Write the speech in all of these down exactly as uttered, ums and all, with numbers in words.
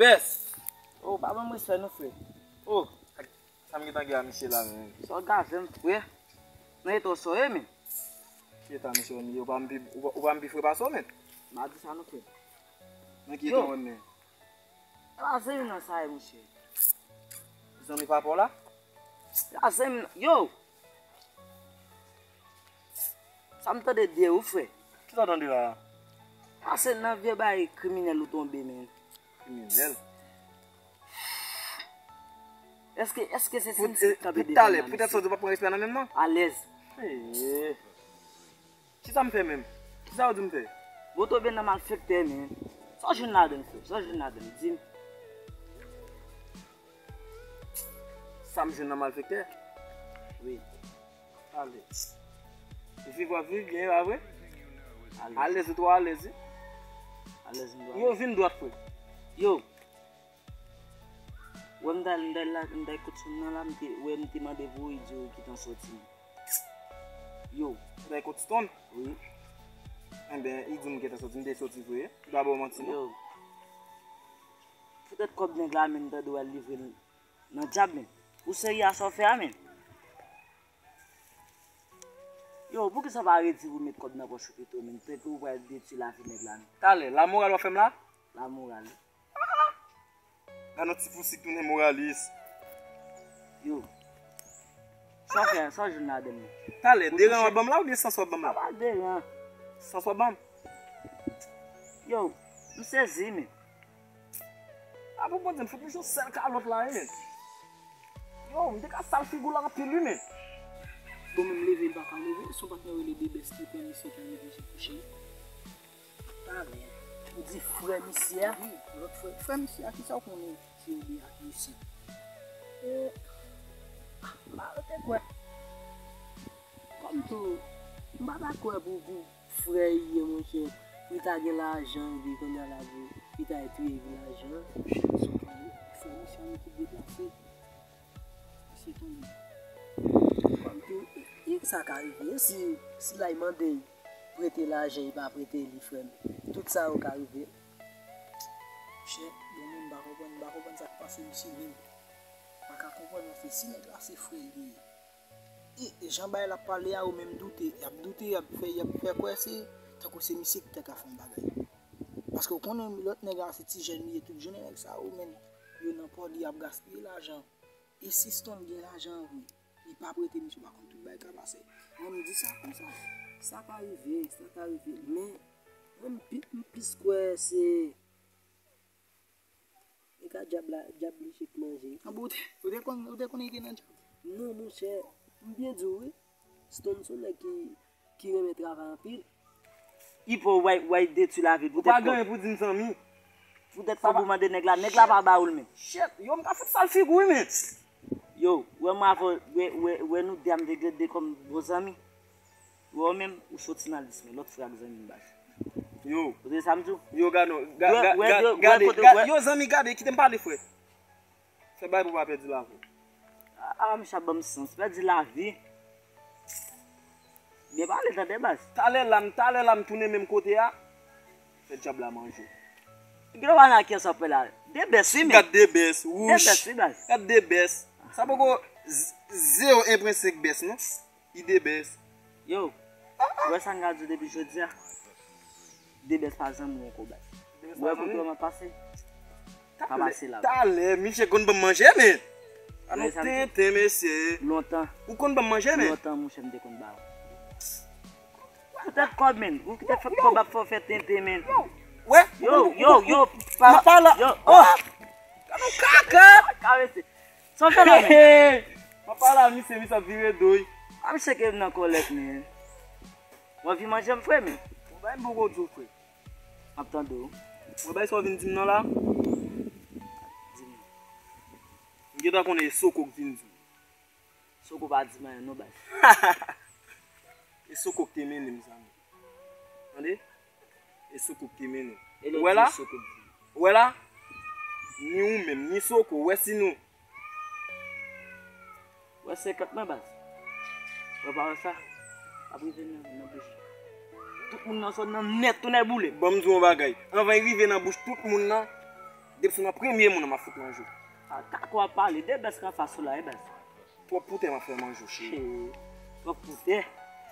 Best! Oh, pa ban m respè non, frè. Oh, sa m gentan gen a misye la, menm. Sa w gaze m, frè. Nan eta w sòye, men. Ki eta misye, ou pa m pi, ou pa, ou pa m pi frè pase w, men. M pa di sa non, frè. Nan ki eta w wè m, men? Ala zanmi nan sa ye, monchè. Zanmi papa w la? Ala zanmi nan, yo! Sa m tande de ou, frè? Ki sa w tande la? Pase nan vye bagay kriminèl ou tonbe, men. Kriminèl? Èske, èske se Pou, Sims ki kanpe pou devan talè, la, poutèt mesye? Sa w di w pa pran respè nan menm nan? Alèz. Hey. Kisa m fè menm? Kisa yo di m fè? Bon, tonbe nan malfektè, men. Sa w jwenn ladan l, frè? Sa w jwenn ladan l? Di m. Sa m jwenn nan malfektè? Wi. Ale. Viv w ap viv byen, pa vre? Alèz. Alèz, ou twò alèz, wi. Alèz, m twò alèz. Yo, vin dwat, frè. Yo. Wè m t al, m t al la, m t al kot Stone nan la, m te, wè m te mande pou li di w ki tan soti. Yo. Ou t al kot Stone? Wi. Enben, li di m ki tan soti, m te soti vre. M pa ba w manti, non. Yo. Poutèt kòb nèg la, men, m tande w al livre l nan dyab, men. Ou serye a sa w fè a, men? Yo, poukisa w pa redi pou met kòb nan pòch ou pito, men? Tanke w pral detwi lavi nèg la, men. Talè, lamoral w ap fè m la? Lamoral. Gad yon ti pousik tounen moralis. Yo. Sa w fè, sa w jwenn ladan l? Talè, deran w ap ban m la oubyen sans w ap ban m la? Sa pa deran. Sans w ap ban m? Yo, m sezi, men. A bon, Bondye, m fout m jwenn sèl kalòt la, wi, men. Yo, m te ka sal figi w la anpil, wi, men. Bon, men m leve, m pa ka leve. Se yon patnè w rele Debès ki pran misye ki al mete sou kouche. Talè. Ou di frè misye a? Wi, lòt frè, frè misye a, kisa w konnen si yo de ak misye? E, ah, m pa rete kwè. Kòm tou, m pa ta kwè pou, pou frè li ye, monchè. Li ta gen lajan, epi kounye a la, pou li ta etire epi lajan. Frè misye a ki deplase. Misye tonbe. Kòm tou, e, e sa ka rive, si, si la, li mande l prete lajan, li pa prete li, frè m. Tout sa yo ka rive. Monchè, bon, moun, m pa konprann, m pa konprann sa k pase misye menm. M pa ka konprann, paske si nèg la se frè l li ye. E, e jan bagay la ap pale a, yo menm doute, y ap doute, y ap fè, y ap fè kwè se tankou se misye ki te ka fè yon bagay. Paske w konnen lòt nèg la se ti jèn li ye, tout jounen nèg sa yo menm, yo nan pòli, y ap gaspiye lajan. E si Stone gen lajan vre, li pa prete misye, pa konn tout bagay ka pase. Mwen m di sa konsa, sa ka rive, sa ka rive, men mwen m pi, m plis kwè se E ka dyab la, dyab li chèk manje. Anben, ou te, ou te konn, ou te konn li te nan dyab? Non, monchè, m byen di w, wi. Stone se yon nèg ki, ki renmen travay anpil. Li pa w, w al detwi lavi l. Ou pa gen anyen pou di m, zanmi. Poutèt sa pou mande nèg la, nèg la pa ba ou l menm. Shit, yo, m ka fout sal figi w, wi, men. Yo, wè m avè w, wè, wè, wè nou de a m te gade kòm bon zanmi. Wè w menm, ou soti nan lis mwen, lòt frè ak zanmi m baz. Yo. Ou tande sa m di w? Yo, gade, ga-, ga-, ga-, gade, gade, yo, zanmi, gade, kite m pale, frè. Fè bay pou w pa pèdi lavi w. A, a, misye ap ban m sans, pèdi lavi. Byen pale, tande, baz. Talè la, m, talè la, m tounen menm kote a. Fè dyab la manje. Gade w ann ak kiyès w ap pale la? Debès, wi, men. Gad Debès, wouch. Debès, wi, baz. Gad Debès. Sa poko z-, zewo en pwen senk bès, non? Li Debès. Yo, ou wè sa m ka di w depi jodi a? Debès pa zanmi w ankò, baz. Ou wè kote w ap pase? Pa pase la. Talè, misye konn ban m manje, men. Anon tenten, mesye. Lontan. Ou konn ban m manje, men. Lontan, monchè, m te konn ba w. Poutèt kòb, men. Ou poutèt fè kòb ap fè w fè tenten, men. Wè. Yo, yo, yo. M ap pale. Yo, oh. Gade yon kaka. Kaka, mesye. Sa w fè la, men? M ap pale a misye, misye ap vire do, wi. A, misye ke m nan kòlèt, men. W anvi manje m, frè, men? Bon, bay m poko di w, frè. M ap tande w. Bon, bay sa w vin di m nan la. Di m. M gentan konnen e Soko k vin di w. Soko pa di m anyen non, baz. E Soko k te mennen m, zanmi. Tande? E Soko k te mennen m. Ou wè la? Ou wè la? Ni ou menm, ni Soko, ou wè si nou. Ou wè senkant lan, baz? Ou pa wè sa? Ap rive nan, nan bouch. Tout moun nan sot nan nèt, tou nèt boule. Ban m di w yon bagay. Anvan l rive nan bouch tout moun nan, Depi se mwen premye moun nan m ap fout manje w. A, tako w ap pale, de bèz k anfas ou la, e bèz. Twòp poutè m ap fè manje w, cheri. Twòp poutè.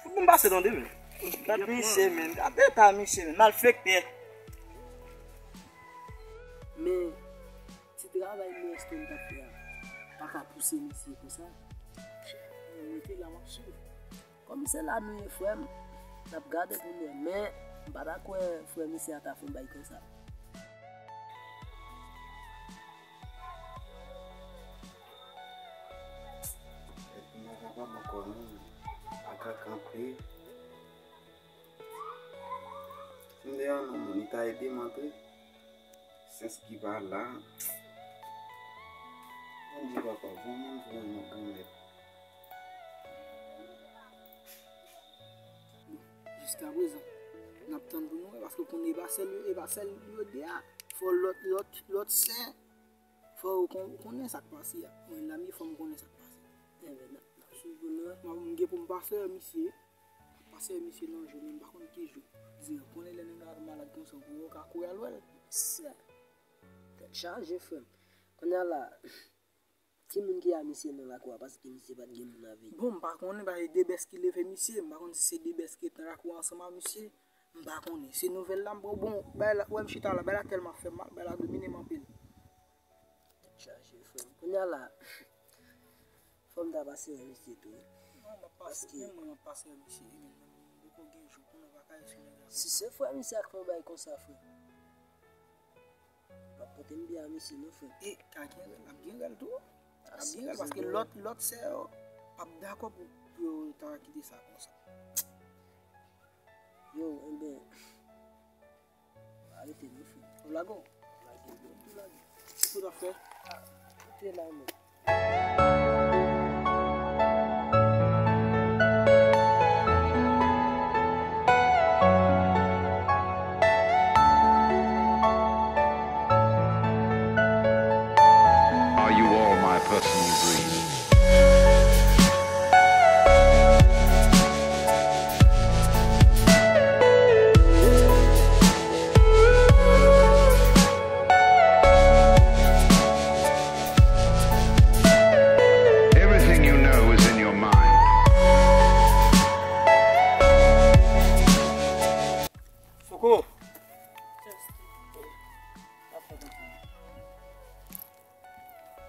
Fout moun pase tande, men. Gad misye, men. Gad eta misye, men. Malfektè. Men, ti travay modèstè m t ap fè a, pa ka pouse misye konsa. Mwen rete la, m ap swiv. Kòm se la nou ye, frè m, n ap gade pou n wè. Men, m pa ta kwè frè misye a ta fè yon bagay konsa. Èske m pa kapab ankò, non? M pa ka kanpe. Si m te yon nonm, li ta ede m antre. Sens ki pa la. Bondye papa, bon moun pou mwen, Granmèt. Jiskaprezan, n ap tann pou nou wè, paske w konnen e pa sèl yo, e pa sèl yo de a. Fò lòt, lòt, lòt sè, fò yo kon-, konnen sa k pase a. Mwen, Lami, fò m konnen sa k pase. Enben, n ap, n ap swiv pou nou wè. M gen pou m pase misye. Pase misye nan je, men m pa konn ki jou. Di, konnen lè nèg la malad konsa, pou yo ka kouri al wè l. Sè. Tèt chaje, frè m. Kounye a la, ki moun ki a misye nan lakou a, paske misye pa t gen moun avè l? Bon, m pa konnen, paske de bèz ki leve misye, m pa konn si se de bèz ki ret nan lakou a ansanm a misye, m pa konnen. Se nouvèl la m pran, bon, bagay la, wè m chita la, bagay la tèlman fè m mal, bagay la domine m anpil. Tèt chaje, frè m. Kounye a la, fò m ta pase wè misye tou, wi. Non, m ap pase, paske menm mwen, m ap pase wè misye, wi, men m poko gen jou, konnen w pa ka ret sou nèg la. Si se frè misye a k fè yon bagay konsa, frè m. P ap pote m byen a misye non, frè. E ka gen rèl, ap gen rèl tou. Ap gen rèl, paske lòt, lòt sè yo p ap dakò pou, pou yo ta kite sa konsa. Yo, enben, arete non, frè. Ou lage w? Lage w, tou lage. Ki kout ap fè? Ah, rete la, men. Are you all my personal dreams? Everything you know is in your mind. Fouco!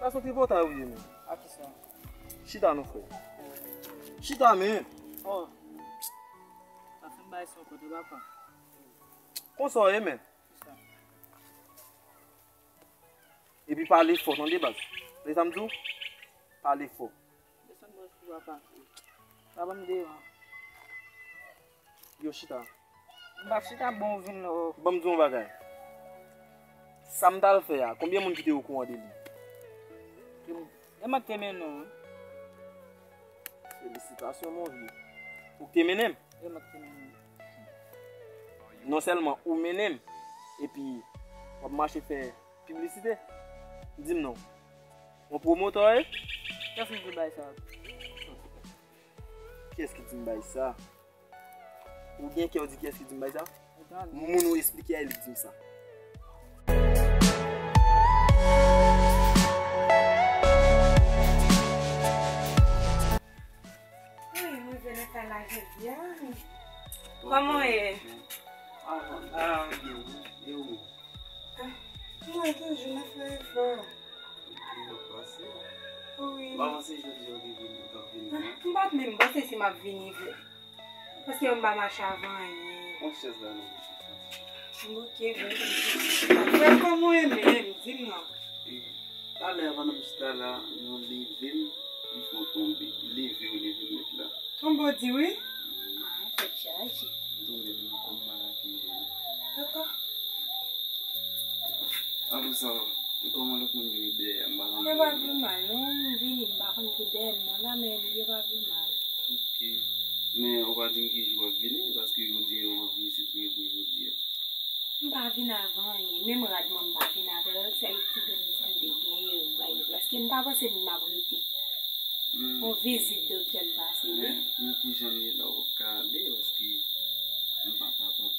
Sa sou tripotay ou ye, men. A kisa? Chita non, frè. Chita, men. Oh. Pa fè m bay sa ankò, papa. Konsa w ye, men. Kisa? Epi pale fò, tande, baz. Tande sa m di w? Pale fò. Desann bòs pou papa. Pa ban m devan. Yo, chita. M pa chita, bon, ou vin la, o. Ban m di w yon bagay. Sa m t al fè a, konbyen moun ki te okouran de li? E mwen k te mennen w, wi. Felisitasyon, mon vye. Ou k te mennen m? E mwen k te mennen w. Non sèlman ou mennen m, epi w ap mache fè piblisite? Di m non. Yon pwomotè w ye? Kiyès ki di bay sa? Kiyès ki di m bay sa? Ou gen kè w di kiyès ki di m bay sa? Moun ou esplike a, e li k di m sa. Wi, m rive nan kay la jodi a. Kòman w ye? Ah, ah, byen, e ou? Ah, mwen toujou nan fè efò. Ou ap pase? Wi. M pa panse jodi a ou te vini, ou t ap vini, non? Ah, m pa t menm panse si m ap vini vre. Paske m pa mache avè anyen. Pran chèz la non, pitit. Ok, bon. Frè, kòman w ye menm? Di m non. E, talè a, pandan m chita la, yon leve m, li fè w tonbe. Leve w leve m nèt la. Tonbe w di wi? Ah, tèt chaje. M tonbe menm kò m mal ak li menm. Dakò. Apre sa, e kòman lòt moun yo ye dèyè a? M pa konn. Yo pa pi mal, non. M vini, m pa konn pou dèyè m nan la, men yo pa pi mal. Ok. Men ou pa di m ki jou w ap vini, paske yo di yo anvi isit ou ye pou jodi a. M pa vin avè anyen, menm rad mwen m pa vin avè l, sèl ti grenn sa m te genyen yo bay mwen, paske m pa panse m ap rete. Hmm. Yon vizit doktè m pase, wi. Men, men pou jan m ye la, w ap ka ale, paske m pa kapab.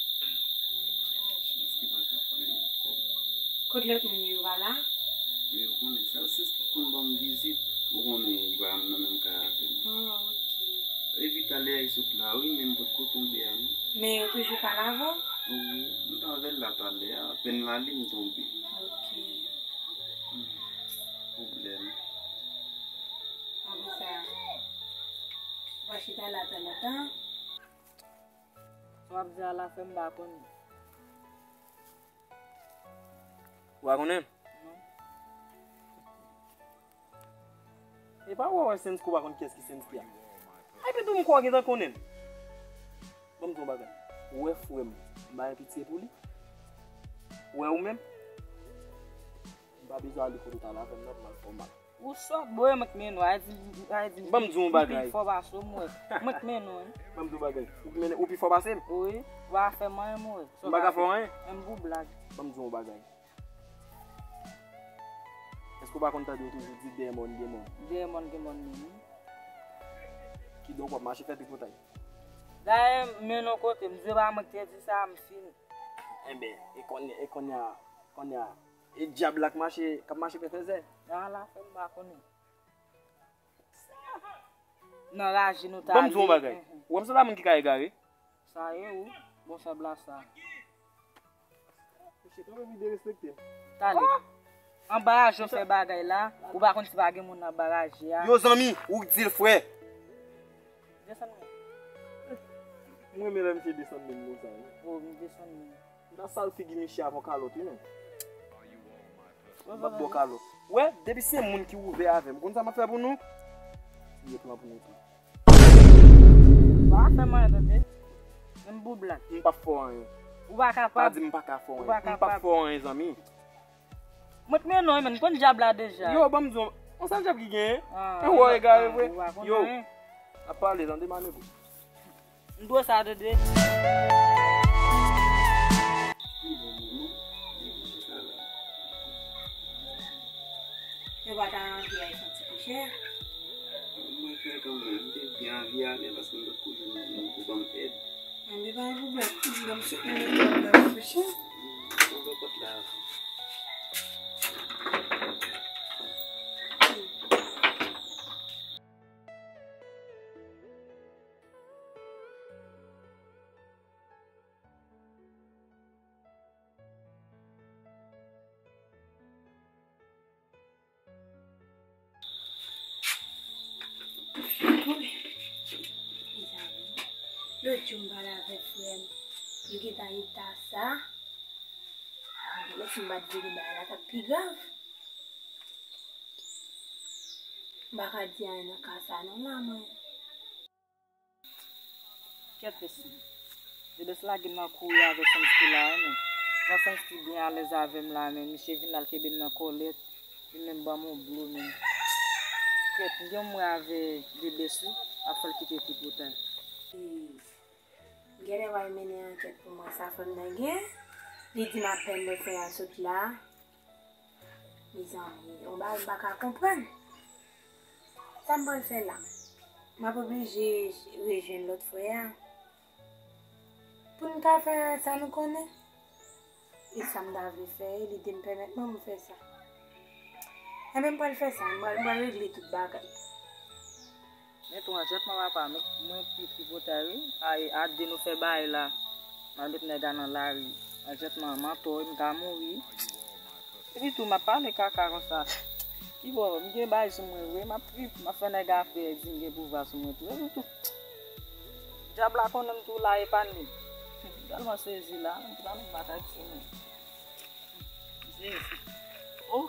Paske pa ka fè yon kòb. Kot lòt moun yo, yo pa la? Wi, ou konnen, sèl Sens ki konn ban m vizit. Ou konnen, li pa nan menm kay avè m. Ah, ok. Epi talè a, li sot la, wi, men m potko tonbe a, non. Men yo toujou pale avè w? Wi, m t avè l la talè a, apèn m ale, m tonbe. Ok. Hmm. Pwoblèm. Apre sa, w a chita la tan lontan? Sa w ap di a la fè m pa konnen. Ou pa konnen? Non. E pa ou wè Sens ki ou pa konn kiyès ki Sens ki a. Epi tou m kwè w gentan konnen l. Ban m di w yon bagay. Ou wè frè m, m pa gen pitye pou li. Ou wè ou menm? M pa bezwen ale kote w t al avè m nan pou m al fè w mal. Ou sòt, bro, mwen k mennen w. A di, a di, ban m di w yon bagay. Pi fò pase w, mwen. Mwen k mennen w, wi. Ban m di w yon bagay. Ou pi mennen, ou pi fò pase m? Wi. Ou pa fè m anyen, mwen. M pa ka fè w anyen? Menm pou blag. Ban m di w yon bagay. Èske w pa konn tande yo toujou di dèyè mòn gen mòn? Dèyè mòn gen mòn, menm, wi. Kidonk w ap mache fè tripotay. Dayè, m mennen w kote, m di w pa mwen k te di sa, m fini. Enben, e kounye, e kounye a, kounye a, e dyab la k mache, k ap mache fè fèzè. Nan la fè m pa konnen. Nan raje nou t ale. Ban m di w yon bagay. Ou wè m se pa moun ki ka egare. Sa ye ou, bon fèb la sa. Mesye, tanpri, derespekte m. Talè. Anba raje w fè bagay la, ou pa konn si pa gen moun anba raje a. Yo zanmi, ou k di l frè. Desann men. M renmen lè misye desann men m konsa, wi. O, m desann men. M ta sal figi misye avè yon kalòt, wi, menm. M ap ba w kalòt. Wè, depi se moun ki ouvè avè m, konn sa m ap fè pou nou? M gen plan pou nou tou. Ou pa fè m anyen, tande. Menm pou blag. M p ap fè w anyen. Ou pa kapab. Pa di m pa ka fè w anyen. Ou pa kapab. M p ap fè w anyen, zanmi. Mwen t mennen w, men, m konn dyab la deja. Yo, ban m di w, yon sèl dyab ki genyen. Ah, e wè w egare vre. Yo, n ap pale, tande, manego. M dwe sa, tande. Yo pa ta anvi al santi pi chè. Mwen fè kanmenm, m te byen anvi ale paske m potko jwenn moun pou ban m èd. Anben, pa gen pwoblèm. Ban m sot nan lekòl la, wi, chè. Ouvè pòt la. Mezanmi, lòt jou m pale avèk frè m, li gentan eta sa. Mezanmi, si m pa t vini, bagay la t ap pi grav. M pa ka di anyen nan ka sa non la, mwen. Kèt mesye. Debès lage m nan kouri avè Sens ki la, wi, men. Jan Sens ki byen alèz avè m la, men. Misye vin la, l kenbe m nan kòlèt. Li menm ban m yon blo, men. Kèt, m gen yon mwen avè Debès, wi. Ap fè l kite tripotay. Hmm. Genlè w al mennen ankèt pou mwen, sa frè m nan gen. Li di m apèn lè frè a sot la. Mezanmi, yon bagay m pa ka konprann. Sa m pral fè la? M ap oblije rejwenn lòt frè a. Pou n ka fè sa nou konnen. E sa m ta vle fè, li te m pèmèt mwen m fè sa. Enben, m pral fè sa, m pral, m pral regle tout bagay. Men tou, anjètman papa, men mwen pi tripotay, wi. Ay, a de nou fè bagay la. M al met nèg a nan lari. Anjètman, m antò, wi, m ka mouri. Epi tou, m ap pale kaka konsa. Ki bò, m gen bagay sou mwen, wi. M ap trip, m ap fè nèg a pè, di m gen pouvwa sou mwen tou. Epi tou, dyab la konnen m tou la, epa li. M tèlman sezi la, m pa met batay sou mwen. Jezi. Oh!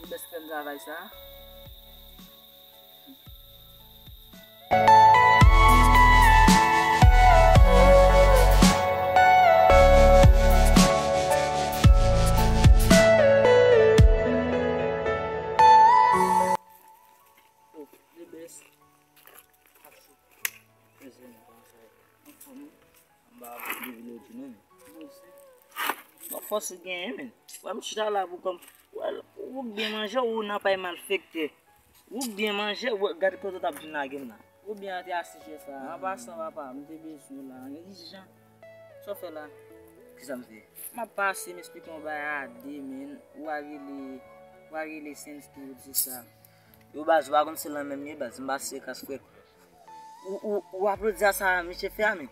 Li bèske m travay sa. Oh, li bèske. Anba, anba, anba, anba. Bon, fòs ou genyen, men. Wè, m chita la pou kòm. Wè, ou k byen manje, ou nan pay malfektè. Ou k byen manje, ou gade kote w t ap vin lage m la. Ou byen antre asije sa. An pasan, papa, m te bezwen w la. Ijan. Sa w fè la? Kisa m fè? M ap pase, m esplike yon bagay a de, men ou a rele, ou a rele Sensky, ou di sa. Yo, baz, ou pa konn se lan menm ye, baz, m pase kas frèt. Ou, ou, ou aplodi a sa misye fè a, men.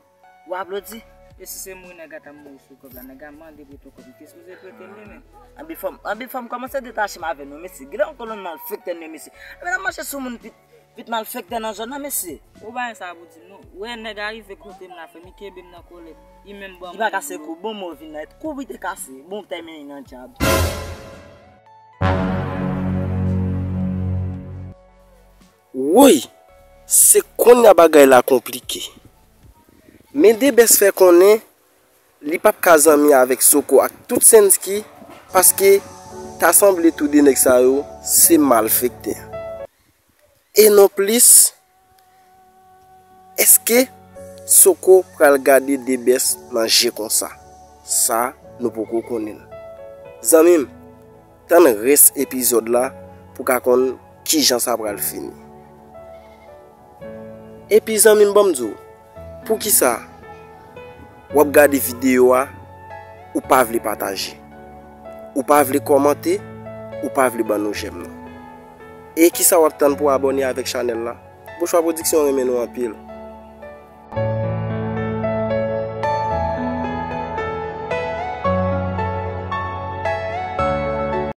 Ou aplodi. E si se mouri nèg a t ap mouri sou kòb la, nèg a mande pou tou kòb, li te sipoze prete l li menm. Anbi fò m, anbi fò m kòmanse detache m avè nou, mesye. Gade yon kolonn malfektè nou ye, mesye. Anbi n ap mache sou moun pit, pit malfektè nan zòn nan, mesye. Ou pa gen sa pou di m non. Ou wè nèg a rive kote m la, frè m, li kenbe m nan kòlèt. Li menm ban m. Li pa kase kou, bon mo vin nan, kou li te kase, bon tèmen nan djab. Woy! Se konnya bagay la konplike. Men Debès fè konnen li p ap ka zanmi avèk Soko ak tout Sensky, paske ta sanble tou de nèg sa yo se malfektè. E non plis, èske Soko pral gade Debès nan je konsa? Sa nou poko konnen l. Zanmi m, tann rès epizòd la pou w ka konn kijan sa pral fini. Epi zanmi m, ban m di w, poukisa w ap gade videyo a, ou pa vle pataje, ou pa vle kòmante, ou pa vle ban nou jèm nan? E kisa w ap tann pou w abòne avèk chanèl la? Bochwa Production renmen nou anpil.